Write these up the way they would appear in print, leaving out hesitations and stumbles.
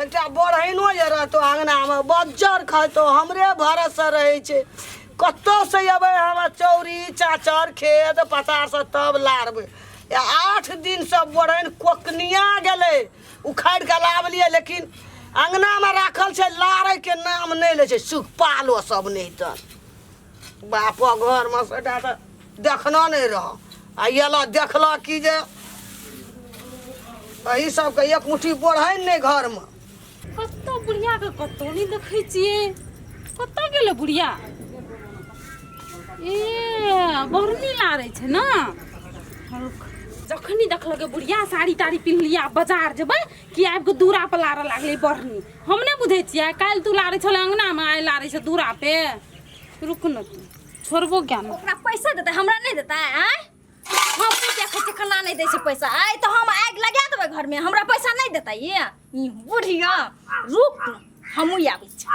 एकटा बढ़ैनो जे रहतो अङ्गनामे बज्जर खैतो हमरे भरोसे रहै छै। कतऽसँ अबै हम चौरी चाचर खेत पथारसँ तब लारबै। 8 दिनसँ बढ़ैन कोकनिया गेलै, उखाड़ि कऽ लाबलियै, लेकिन अङ्गनामे राखल छै, लारैके नाम नहि लै छै। सुखपालो सब नहि तऽ बाप घरमे सेटा तऽ देखना नहि रह आ एलऽ देखलक कि जे एहि सबके एक मुट्ठी बढ़ै नहि घरमे। कतौ बुढ़ियाके कतौ नहि देखै छियै, कतऽ गेलै बुढ़िया? ए बरनी लारै छै ने। जखनी देखलकै बुढ़िया साड़ी ताड़ी पिन्हलियै बाजार जेबै कि आबि कऽ दूरा पर लारऽ लागलै बरनी। हम नहि बुझै छियै, काल्हि तू लारै छलै अङ्गनामे, आइ लारै छै दूरा पे। रुक न तू, छोड़बो क्या न। ओकरा पैसा देतै, हमरा नहि देतै? आँय, हम नहि देखै छियै केना नहि दै छै पैसा। आइ तऽ हम आगि लगा देबै घरमे, हमरा पैसा नहि देतै ये ई बुढ़िया। रुक तू, हमहूँ आबै छी।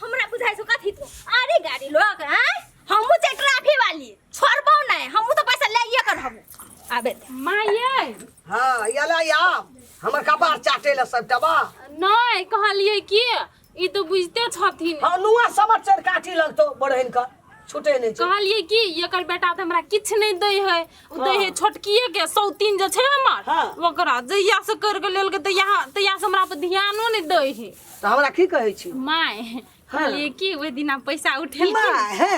हमरा बुझाइ छौ कथी तू अरे गाड़ी लोक? आँय, हमहूँ छै ट्रैफिक वाली, छोड़बौ नहि, हमहूँ तऽ पैसा लैए कर रहबो। आबे दे। माये। हाँ, एलै आब हमर कपार चाटे लए सबटा बा। नहि कहलियै कि ई तऽ बुझिते छथिन। हाँ, नुआ समाचार काटी लगतो बढ़ैन के छूटे नहि छै। कहलियै कि एकर बेटा तऽ हमरा किछु नहि दै है, ओ दै है छोटकिए के सौतीन जे छै हमर। हाँ। ओकरा जहिया से कर के लेलकै तहिया तहिया से हमरा पर ध्यानो नहि दै है। तऽ हमरा की कहै छी माय? कहलियै कि ओहि दिना पैसा उठेलखिन। माय हे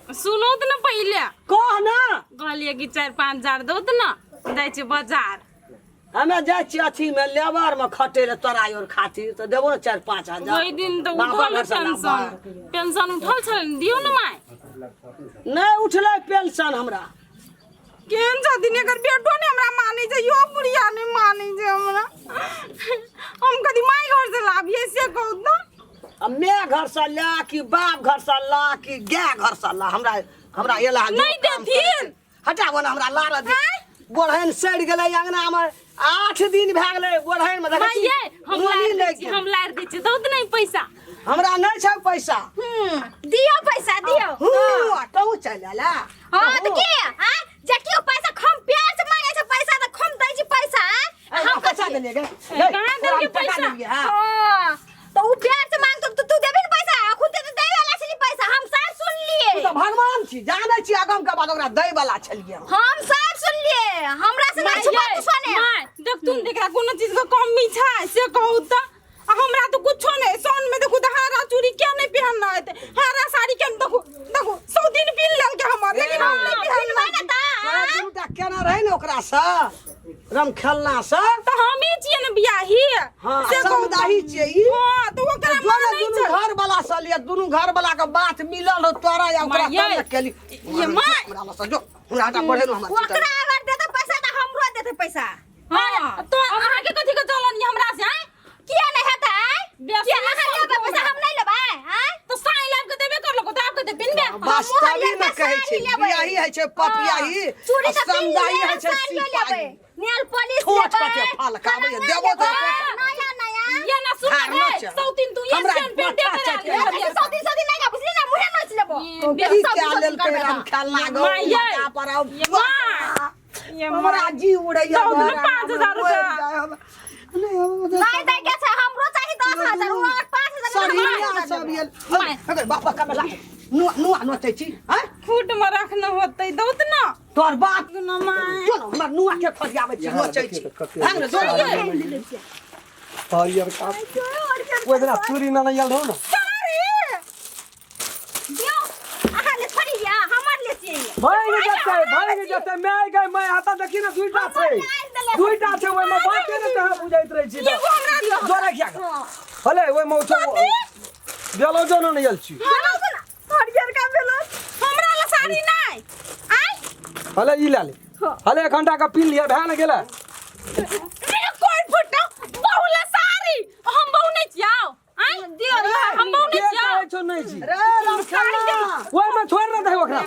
सुनो तऽ ने पहिले। कह ना। कहलियै कि 4-5 हजार दौ तऽ ने, जाइ छियै बाजार। हमे जाइ छियै अथीमे लेबरमे खटै लए तोरा और खातिर तऽ देबो ने 4-5 हजार। ओहि दिन तऽ बाबा उठल घरसँ पेंशन। लाबा। पेंशन उठल छलै, दियौ ने माय। नहि उठलै पेंशन हमरा। केहन छथिन एकर बेटो नहि हमरा मानै छै, इहो बुढ़िया नहि मानै छै हमरा। हम कथी माय घर से लाबियै से कहू तऽ? आ मैं घर से ला कि बाप घर से ला कि गाय घर से ला, हमरा हमरा एला जो नहि काम देथिन। करै छै। हटाबो ने, हमरा लार दे। गोढ़ैन सड़ि गेलै अंगना मे, 8 दिन भए गेलै गोढ़ैन मे। देखै छी, माइये, हम नोनी लारि दै लागि छी, गेल। हम लारि दै छी, दौ तऽ नहि पैसा। हमरा नहि छै पैसा। दियौ पैसा, दियौ। हूँ, तहु चलि आयल। हाँ तऽ के आँय, जे केओ पैसा खम प्यार से मांगे छै पैसा तऽ खम दै छी पैसा। आँय, हम पैसा देलियै गे? कहाँ देलकै पैसा? हाँ। हाँ, तऽ उ प्यार से मांगतो तऽ तू देबही ने पैसा? अखुन ते दै वाला छली पैसा, हम सब सुनलिए। तू तऽ भगवान छी, जानै छी अगम के बाद ओकरा दै वाला छलियै हम। हम सब सुनलिए, हमरा से नहीं छुपा तू सोने। माय, देख तुम देखरा कोनो चीज के कमी छै से कहू तऽ? आ हमरा तऽ कुछो नहि। सोन में देखू तऽ हारा चूड़ी किया नहि पहनना हेतै, हारा साड़ी किया नहि? देखू देखू, 100 दिन पिन्ह लेलकै हमर, लेकिन हम नहि पिन्हबै ने पहनबै। तऽ। तोरा दूटा केना रहै ने ओकरा से रम खेलना से? तऽ हमही छियै ने बियाही। हाँ, से कहू तऽ। समुदायी छियै ई। हाँ, तऽ ओकरा जो ने मानै दुनू छै। घर वाला से लिए, दुनू घर वाला के बात मिलल हो तोरा या ओकरा मायै, तब ने केली। ये my. हमरा लग से जो, हमरा हटा बढ़े न हमरा। ओकरा अगर देतै पैसा तऽ हमरो देतै पैसा। हाँ, तो अहाँके कथी के जलन ये हमरा से? आँय, किया नहि हेतै? आँय, बेसी किया अहाँ नहि लेबै पैसा, हम नहि लेबै? आँय, तऽ साई लाबि के देबे करलको तऽ आब कते पिन्हबे? वास्तविक में कहै छै साड़ी लेबै। बियाही होइ छै पपियाही चूड़ी आ तऽ पिन्ह समदाही लेबै, होइ छै साड़ियो सिपाही। लेबै, नेल पॉलिश ठोठ लेबै, कते फलकाबै फलाना देबो तऽ लेबै, एको। नया नया। ये ना सुन हार रे, न चल। सौतीन तू ये हमरा सेन पेंटे माथा करा चटके ले। हरियर। सौती सौती नहि गा, बुझली ना, मुँहे नोच लेबो। ये की सौती कए सौती लेलकै करबै राम तऽ। खेलना गौ माय ये। माथा पर आउ। ये my. ये हमरा my. जी उड़ैया दौ घर ने 5,000 रुपया। नहि हम नहि दै के छै, हमरो चाही 10,000। ओ अगर 5,000 देबै, हम सरिया 8,000 सब देबै। ये अरे बापा कमला नुआ नुआ नोचै छी हैं? खूट में रखने होतै, दौ तऽ ना। तोहर बाप न my. जो न हमर नुआ के खोजियाबै छी नोचै छी भाग ने जो न। हरियर का ओहि दिना चूड़ी ने आयल रहौ ने। साड़ी दियौ, अहाँ ले थोड़ी या, हमर ले छियै ये। भागि जेतै, भागि जेतै my गै my. हाथा देखी ने, दुईटा छै, दुईटा छै ओहिमे, बाते ने तहाँ बुझैत रहै छी। एगो हमरा दियौ। जोरे किया हले ओहिमे छौ बेलौजो ने आयल छी। हरियर का बेलौज हमरा ला साड़ी नहि। आय हले ई लए ले, हले एक घंटा के पीन लिअ, भए ने गेलै। मेरे कोई फुटो बहू ला साड़ी, हम बहू नहीं छियौ। आय दियौ, हम बहू के नहीं छियौ। कहै छौ नहि छी? रे राम खेलना। ओहिमे छोड़ि ने दही ओकरा।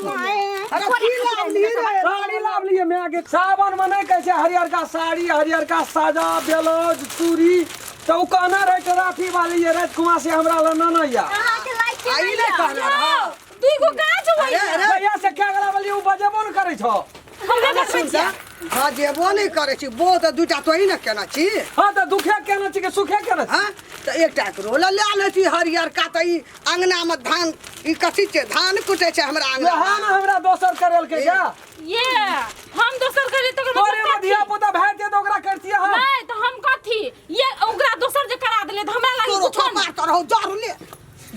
अरे की लावली रे? साड़ी लाब लिए my के। सावन में नहीं कहै छै हरियरका साड़ी, हरियरका साजा, ब्लाउज, चूड़ी, तऽ ओ कहने रहै ट्रैफिक वाली ये राजकुमार से हमरा लग न या। अहाँके लाइक के आ ई नहि नहि यऽ। कहने रहौ। दुई गो गाछ होई। अरे अरे जहिया से क्या गला वाली ओ बजेबो न करै छौ। हम अरे सुन तऽ। हाँ जेबो नहि करै छी बो तऽ दूटा तोही ने केना छी। हाँ तऽ दुखे केना छी कि सुखे केना छी? हाँ तऽ एकटा एकरो लए लए लै छी हरियरका तऽ ई अङ्गनामे धान ई कथी छै धान कुटै छै हमरा वएह अङ्गना। ने हमरा दोसर करेलकै जा। ये हम दोसर करिए तो तोरे में धिया पुता भए जेतै तऽ ओकरा करतियै हम। नहीं तो हम कथी ये ओकरा दोसर जे करा देले त हमरा लागी तोरो कुछो कपार नहीं। तर हौ जर ले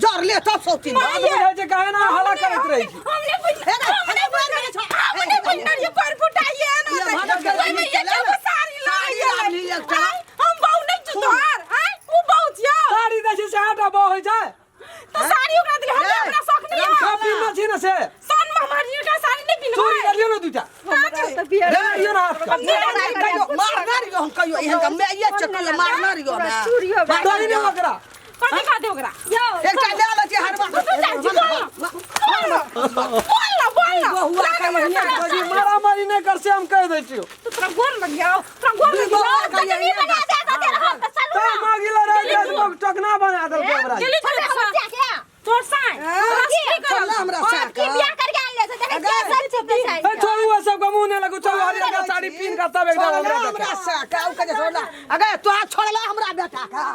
जर ले तब सौतीन। बात बुझै छै काहे ना हल्ला करैत रहै छी। हमने बुझ हे रे, हमने बुझ हमने बुझ ये पर फुटाइए ना ये भागल के ओइ में ये चले एगो साड़ी साड़ी लाबली लाबली एकटा। आँय, हम बहु नहीं छी तोहार आँय उ बहु छियौ। साड़ी दै छै से आटा बह होइ छै। तो साड़ी ओकरा देले हमरा ए, अपना शौक नहीं है। खा पी ना छी ने से। सन में हमार का साड़ी नहीं चोरी पिन्हबै। देलियौ ने दूटा। तऽ बियाह दे दियौ ने हाथ के। कहियो मारना रहियो हम कहियो एहन का मैं ये चक्कर मारना रहियो पूरा हमरा। चूड़ी हो गया। दही ने ओकरा। कथी कह दे ओकरा? यौ एकटा लए लै छी हरवा। तू जाइ छी बोल ना। बोल ना बोल ना बोल ना। बहुआ के बढ़िया बजी मारामारी नहि कर से हम कहि दै छियौ। तू तोरा गोर लग जाओ तोरा गोर लग बहुआ जाओ। के चटनी बना दे दे दे हम तऽ चलू तऽ ना। मागिला रहि गेल टोकना बना देलकै हमरा। गेली छोड़े तोर हमर साई। के तोर साई। हाँ, की करब? चल हमरा और साथ। की बियाह करके आनले छै देखै अगर- छियै सब छुपे छै। ए छोड़ू ओ सबके मुँह नहि लगू चलू हरियरका साड़ी पिन्ह कऽ तब एकदम छोड़ला हमरा हमरा देखा। साथ, उ कहे छोड़ला। अगे तोरा छोड़ला हमरा बेटा का।